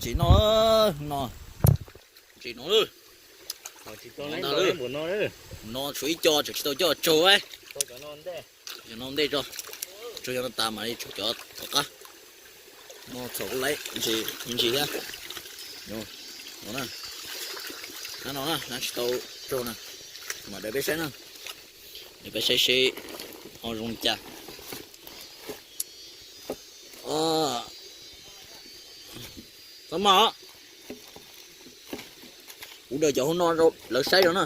Ntses no, no, ntses no, no tshuav ib co tseem tsis tau coj tsaug. Cov no ntej tso, tsaug cov no tas mam li tsaug cov tom qab. No txhom kuj laib ntses thiab. No na, no na, tsis tau tsaug na, mam daws peb saib na, daws peb saib seb ho zoo li cas. Txhob maj os, kuv daws cov hauv no rau lawv saib rau na.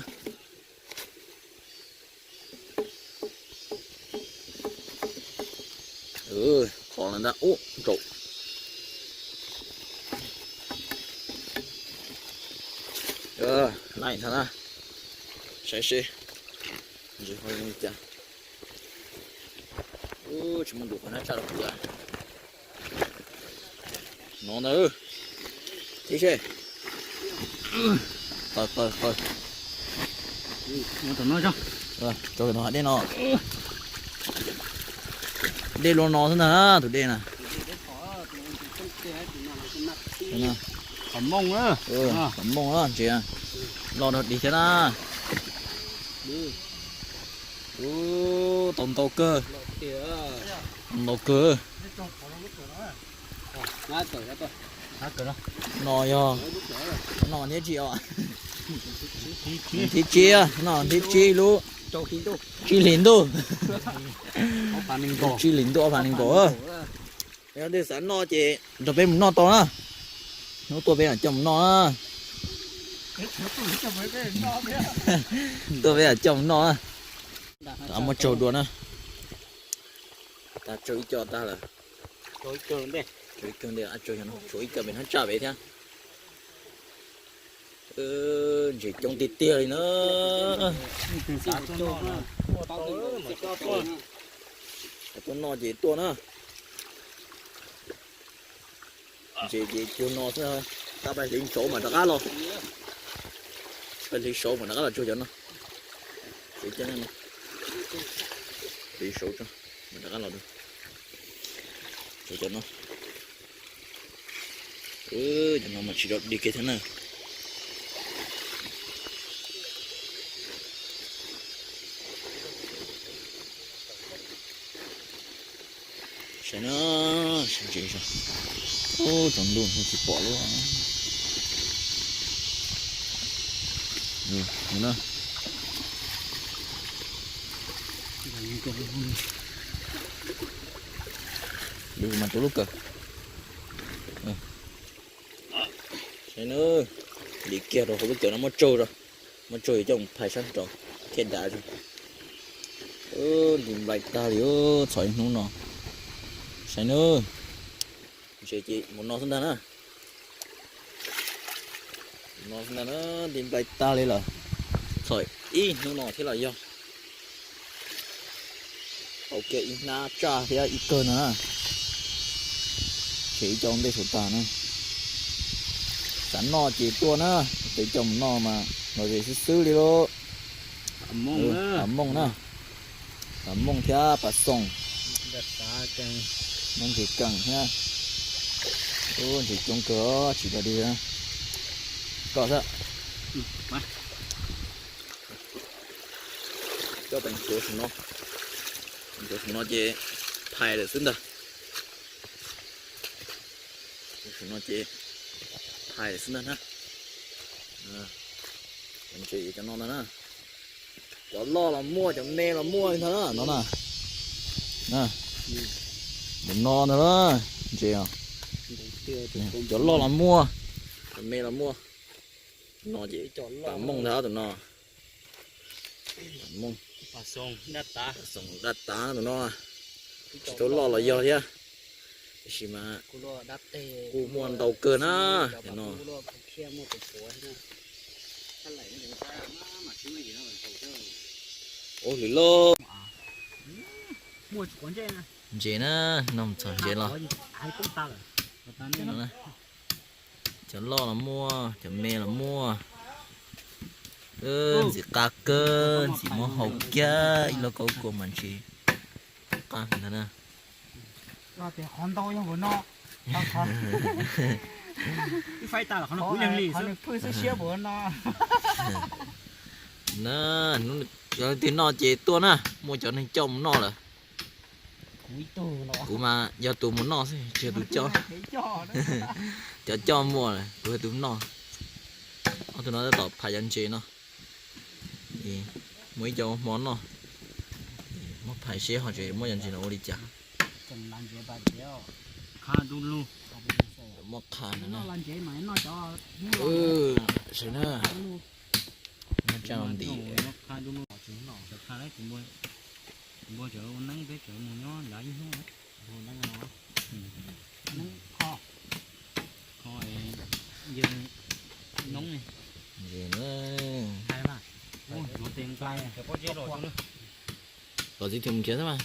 Qhov ntag ub nraum. Laij ntag na, saib seb ntses ho zoo li cas. Tsis muaj ntu qhov nab tsaj rau kuv. No ntag, tib seb. Qaws, qaws, qaws. Rau no, dej no, dej luaj no xwb ntag na tus dej na. Qhov mooj, qhov mooj ntses, loj dog dig thiab na. Ub, tau ntau kawg, tau ntau kawg. No yog, no thiab tsis os. Thib tsib, no thib tsib lub, tsib hlis ntuj, tsib hlis ntuj ob phav nees nkaum. Yog leej twg xav noj ces nrog peb mus noj tau na. Hnub tuaj peb mam coj mus noj na. Tuaj peb mam coj mus noj na. Muab tsaug dua na. Tag tsaug ib co tag lawm. Tsaug ib co ntej, tshuav ib co pem hnab tsaj pem thiab. Ntses coob tiag tiag li na. Tuaj noj ces tuaj na. Ntses ces cuag no xwb, tab pais hliv saud mas rov qab los. Pais hliv saud mas rov qab los tsuag cov no. Hliv saud tso, mas rov qab los tsuag cov no. Cov no mas tsis rau dig kiag thiab na. Saib na, saib ntses, ub, tsaus ntuj tsis pom lawm. Lwm mas tus lub kawg. Saib na, li kiag rau hauv lub kawg no muab tsaug, muab tsaug yuav coj mus phais sab nraud thiaj dav tso. Nti nplai tag li, txhom ib hnub no. Saib na, ntshe ces mus no xwb ntag na. Mus no xwb ntag na, nti nplai tag li lawm. Txhom ib hnub no thiab los yog. Tau kiag ib hnab tsaj thiab ib kawg no na. Tshem ib co ntej saum tag na. Xav noj ces tuaj na, tes coj mus noj mas los ze xwb xwb li lauj. Hav mooj na, hav mooj thiab pas xoos. Muab ntses keej thiab. Ub, ntses coob kawg, tsis dog dig. Koj xwb. Coj pem ntsuav saum no, ntsuav saum no ces phais lawm xwb ntag. Saum no ces phais lawm xwb ntag na. Ntses cov no ntag na. Cov loj los muaj, cov me los muaj li ntag na no na. Tus no ntag na, ntses os. Cov loj los muaj, cov me los muaj. No ces pas mooj ntag tus no. Pas mooj, pas xoos daj tav tus no. Tsis tau loj los yog thiab, tab sis mas kuj muaj ntau kawg na. Cov no. Ub, lwm lauj. Ntses na, no mus txog ntses los. Cov loj los muaj, cov me los muaj. Ntxim qab kawg, ntxim muab hau kiag ib lauj kaub kua mas ntses qab ntag na. Ib faib tas los qhov no kuv yeej li xwb. Phwj xwb siab npaum no. Na, cov leej twg noj ces tuaj na, muaj cov neeg coj mus noj lawm. Kuv mas yog tus mus noj xwb, tsis yog tus coj. Cov coj muaj lawm, kuv yog tus noj. Ob tug no tab tom phais cov ntses no. Muaj ib co hmo noj. Muab phais seb ho tseem muab cov ntses no ua li cas. Muab qha no na. Sawv na. Muab tsa ntim. Ntses na. Los txiv tus mus khiav xwb mas.